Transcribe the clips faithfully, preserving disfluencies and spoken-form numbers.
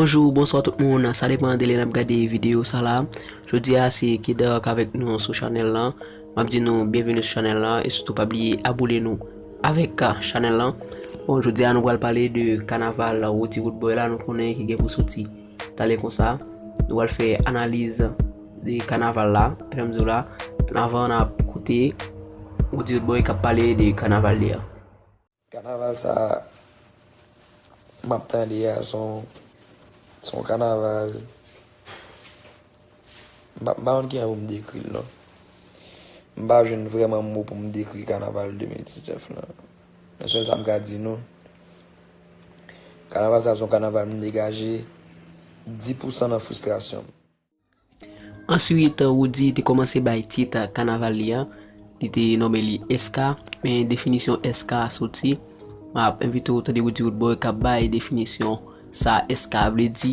Bonjou, bonswa tout moun, sa depann de lè n ap gade videyo sa la. Jodi a se Kedark avèk nou sou chanèl lan. M ap di nou byenveni sou chanèl lan e sitou pa bliye abone nou avèk chanèl lan. Bon, jodi a nou pral pale de kanaval Roody Roodboy la, nou konnen ki gen pou soti talè konsa. Nou pral fè analiz de kanaval la, jan m di w la. Anvan n ap koute Roody Roodboy k ap pale de kanaval li a. Kanaval sa a, m ap tande a, se yon, se yon kanaval, m pa, m pa konn kijan pou m dekri l non. M pa jwenn vrèman mo pou m dekri kanaval de mil diznèf lan. Men sèl sa m ka di nou, kanaval sa a se yon kanaval m degaje dis pousan nan fristrasyon m. Answit, Roody te kòmanse bay tit kanaval li a. Li te nonmen li S K, men definisyon S K a soti. M ap envite w tande Roody Roodboy k ap bay definisyon sa S K vle di,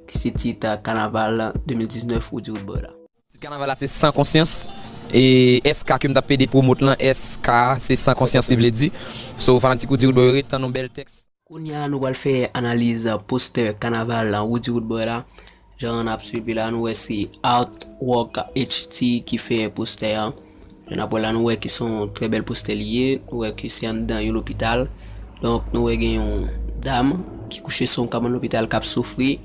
ki se tit kanaval de mil diznèf Roody Roodboy la. Tit kanaval la se San Konsyans. E S K ke m t ap pede pwomot lan, S K se San Konsyans li vle di. So, fanatik Roody Roodboy, ret tann yon bèl tèks. Kounye a, nou pral fè analiz postè kanaval Roody Roodboy la. Jan n ap swiv li la, nou wè se Artwork H T ki fè postè a. Jan n ap wè la, nou wè ke se yon trè bèl postè li ye. Nou wè ke se anndan yon lopital. Donk, nou wè gen yon dam ki kouche sou yon kabann lopital k ap soufri.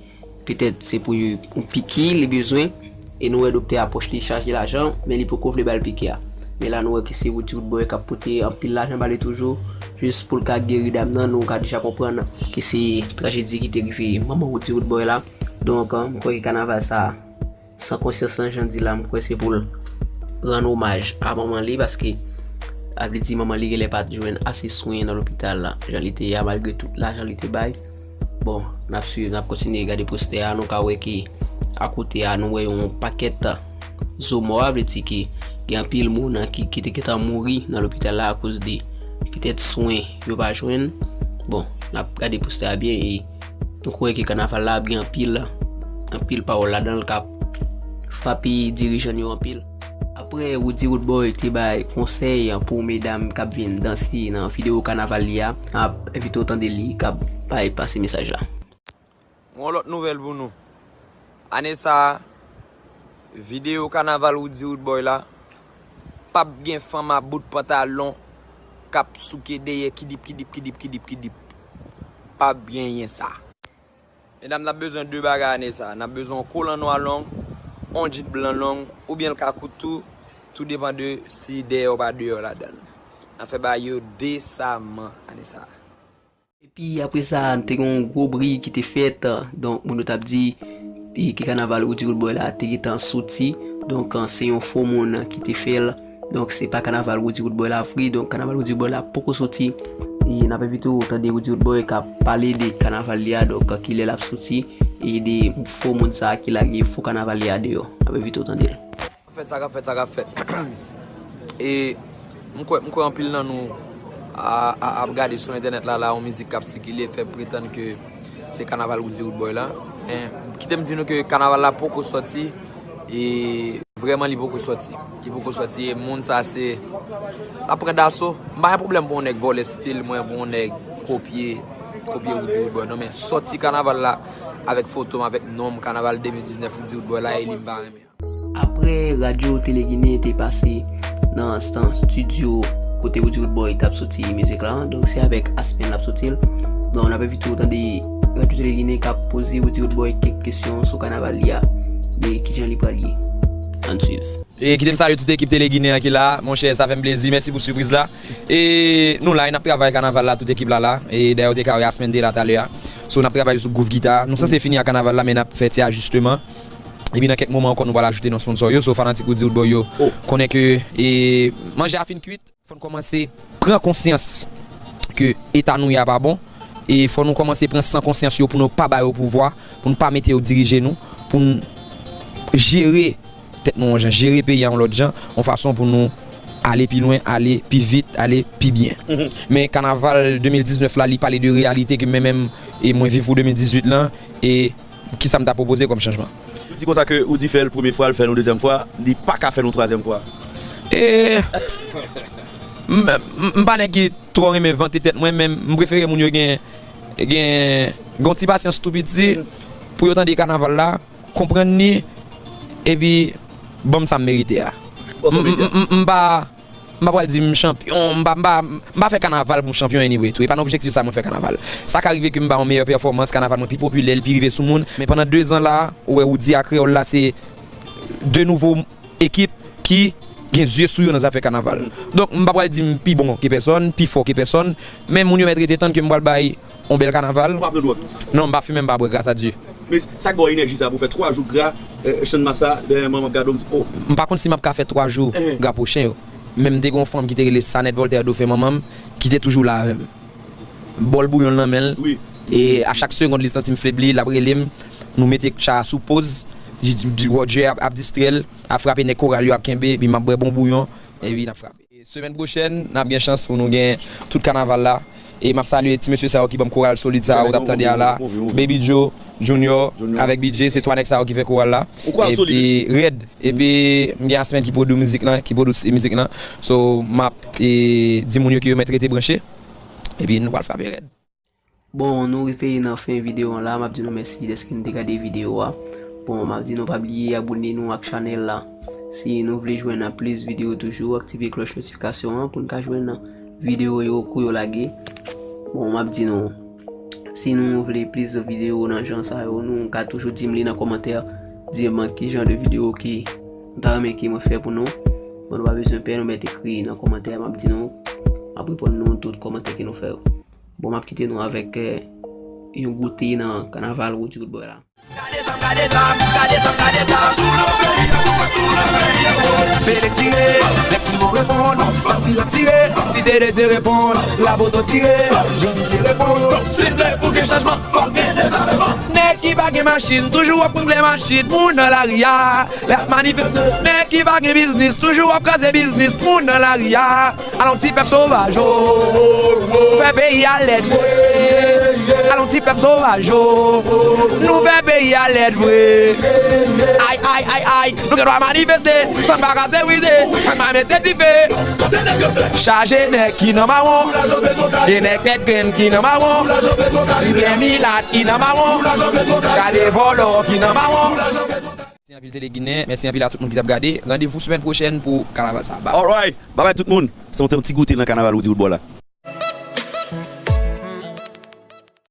Petèt se pou yon piki li bezwen. E nou wè doktè a pòch li chaje lajan, men li poko vle ba l piki a. Men la nou wè ke se Roody Roodboy k ap pote anpil lajan ba li toujou, jis pou l ka geri dam nan. Nou ka deja konprann ke se trajedi ki te rive manman Roody Roodboy la. Donk, m kwè ke kanaval sa, San Konsyans lan, jan di la, m kwè se pou l rann omaj a manman li, paske sa vle di manman li genlè pa t jwenn ase swen nan lopital la, jan li te ye a, malgre tout lajan li te bay. Bon, n ap swiv, n ap kontinye gade postè a, nou ka wè ke akote a, nou wè yon pakèt zo mò, a vle di ke gen anpil moun ki, ki te gentan mouri nan lopital la akoz de petèt swen yo pa jwenn. Bon, n ap gade postè a byen e nou kwè ke kanaval la ap gen anpil, anpil pawòl ladan l k ap frape dirijan yo anpil. Apre Roody Roodboy te bay konsèy pou medam k ap vin danse nan videyo kanaval li a, m ap envite w tande li k ap bay pase mesaj la. Yon lòt nouvèl pou nou. Ane sa a, videyo kanaval Roody Roodboy la, p ap gen fanm a bout pantalon k ap souke dèyè kidip, kidip, kidip, kidip, kidip. P ap genyen sa. Medam, n ap bezwen de bagay ane sa. N ap bezwen yon kolan nwa long, yon djin blan long, oubyen l ka kout tou, tou depann de si dèyè w pa deyò ladan l. N ap fè bagay yo desaman ane sa. Epi apre sa, te gen yon gwo bri ki te fèt, donk moun yo t ap di ke kanaval Roody Roodboy la te gentan soti, donk se yon fo moun ki te fè l. Donk se pa kanaval Roody Roodboy la vre, donk kanaval Roody Roodboy la poko soti. E n ap envite w tande Roody Roodboy k ap pale de kanaval li a, donk kilè l ap soti, e de fo moun sa a ki lage fo kanaval li a deyò. N ap envite w tande l. K ap fèt, sa k ap fèt, sa k ap fèt. E m kwè, m kwè anpil nan nou a, a, ap gade sou entènèt la, la yon mizik k ap sikile, fè pretann ke se kanaval Roody Roodboy la. Men kite m di nou ke kanaval la poko sòti. E vrèman li poko sòti. Li poko sòti e moun sa se, l ap pran daso. M pa gen pwoblèm pou yon nèg vòlè stil mwen, pou yon nèg kopye, kopye Roody Roodboy non, men sòti kanaval la avèk foto m, avèk non m, kanaval de mil diznèf Roody Roodboy la, e li m pa renmen. Apre Radyo Tele Ginen te pase nan stan estidyo kote Roody Roodboy t ap soti mizik la, donk se avèk Aspen l ap soti l. Donk n ap envite w tande Radyo Tele Ginen k ap poze Roody Roodboy kèk kesyon sou kanaval li a, de kijan li pral ye. Ann swiv. E kite m salye tout ekip Tele Ginen an ki la, monchè, sa fè m plezi, mèsi pou sipriz la. E nou la, e n ap travay kanaval la, tout ekip la la. E dayè w te ka wè Aspen te la talè a. So n ap travay sou gwouv gita. Nou sanse fini ak kanaval la, men n ap fè ti ajisteman. Epi nan kèk moman ankò nou pral ajoute non sponsò yo, so fanatik Roody Roodboy yo konnen ke e, manje a fin kwit. Fò n kòmanse pran konsyans ke eta nou ye a pa bon, e fò nou kòmanse pran san konsyans yo pou nou pa ba yo pouvwa, pou nou pa mete yo dirije nou, pou nou jere tèt nou yon jan, jere peyi a yon lòt jan, yon fason pou nou ale pi lwen, ale pi vit, ale pi byen. Men kanaval de mil diznèf la, li pale de reyalite ke mwen menm e mwen viv pou de mil dizuit lan, e kisa m ta pwopoze kòm chanjman? Ou di konsa ke Roody fè l premye fwa, l fè l yon dezyèm fwa, li pa ka fè l yon twazyèm fwa. E m, m, m pa nèg ki twò renmen vante tèt mwen, men m prefere moun yo gen, gen, gen yon ti pasyans tou piti. pou yo tande kanaval la, konprann li, epi ban m sa m merite a. M, m, m, m pa, m pa pral di m chanpyon, m pa, m pa, m pa fè kanaval pou m chanpyon anyway tou. E pa nan objektif sa mwen fè kanaval. Sa ka rive ke m ba yon meyè pèfòmans, kanaval mwen pi popilè, li pi rive sou moun. Men pandan de zan la, ou wè Roody ak Kreyòl la, se de nouvo ekip ki gen zye sou yo nan zafè kanaval. Donk, m pa pral di m pi bon ke pèsòn, pi fò ke pèsòn, men moun yo mèt rete tann ke m pral bay yon bèl kanaval. Ou pa pran dwòg? Non, m pa fimen, m pa bwè, gras a Dye. Men sa k ba w enèji sa pou fè twa jou gra, eh, Channmas sa, dèyè manman gade w, m di, oh. M pa konn si m ap ka fè twa jou gra pwochen yo. Men m te gen yon fanm ki te rele Sanette Voltaire, dofen manman m, ki te toujou la avè m. Bòl bouyon l nan men l. Wi. E a chak segonn li santi m febli, l ap rele m. Nou mete cha a sou poz. Di, di, Roger ap, ap distrè l, ap frape nèg koral yo ap kenbe, epi m ap bwè bon bouyon, epi n ap frape. E semèn pwochèn, n ap gen chans pou nou gen tout kanaval la. E m ap salye ti mesye sa yo ki ban m koral solid sa yo, w t ap tande a la. Baby Joe, Junior, avèk B J, se twa nèg sa yo ki fè koral la. Epi rèd. Epi m gen Asmèn ki pwodui mizik lan, ki pwodui mizik lan. So, m ap, e, di moun yo ke yo mèt rete branche. Epi nou pral frape rèd. Bon, nou rive nan fen videyo an la. M ap di nou mèsi dèske nou te gade videyo a. Bon, m ap di nou pa bliye abòne nou ak chanèl la. Si nou vle jwenn plis videyo toujou, aktive klòch notifikasyon an pou n ka jwenn videyo yo kou yo lage. Bon, m ap di nou, si nou vle plis videyo nan jan sa yo, nou ka toujou di m li nan kòmantè. Di m ki jan de videyo ki nou ta renmen ke mwen fè pou nou. Bon, nou pa bezwen pè, nou mèt ekri nan kòmantè, m ap di nou, m ap reponn nou tout kòmantè ke nou fè yo. Bon, m ap kite nou avèk, eh, yon goute nan kanaval Roody Roodboy la. Gade zam, gade zam, gade zam, gade zam. Pele tire, lèk si mo reponn, pati l ap tire. Si te de te reponn, la poto tire. Jodi te reponn, se vre pou gen chanjman, fòk gen dezavèman. Nèg ki pa gen machin, toujou ap kongle machin moun nan lari a. Lè ap manifeste, nèg ki pa gen biznis, toujou ap kraze biznis moun nan lari a. Alon ti pèp sovaj, o, nou fè peyi a lèd vre. Alon ti pèp sovaj, o, nou fè peyi a lèd vre. Ay, ay, ay, ay, nou gen dwa manifeste, san pa kraze brize, san pa mete dife. Chaje nèg ki nan mawon, gen nèg tèt grenn ki nan mawon, gen milat ki nan mawon, gade vòlò ki nan mawon. Mèsi anpil Tele Ginen, mèsi anpil a tout moun ki t ap gade. Randevou semèn pwochèn pou kanaval sa. Bye. Alright, bye bye tout moun. Se yon ti goute nan kanaval Roody Roodboy la.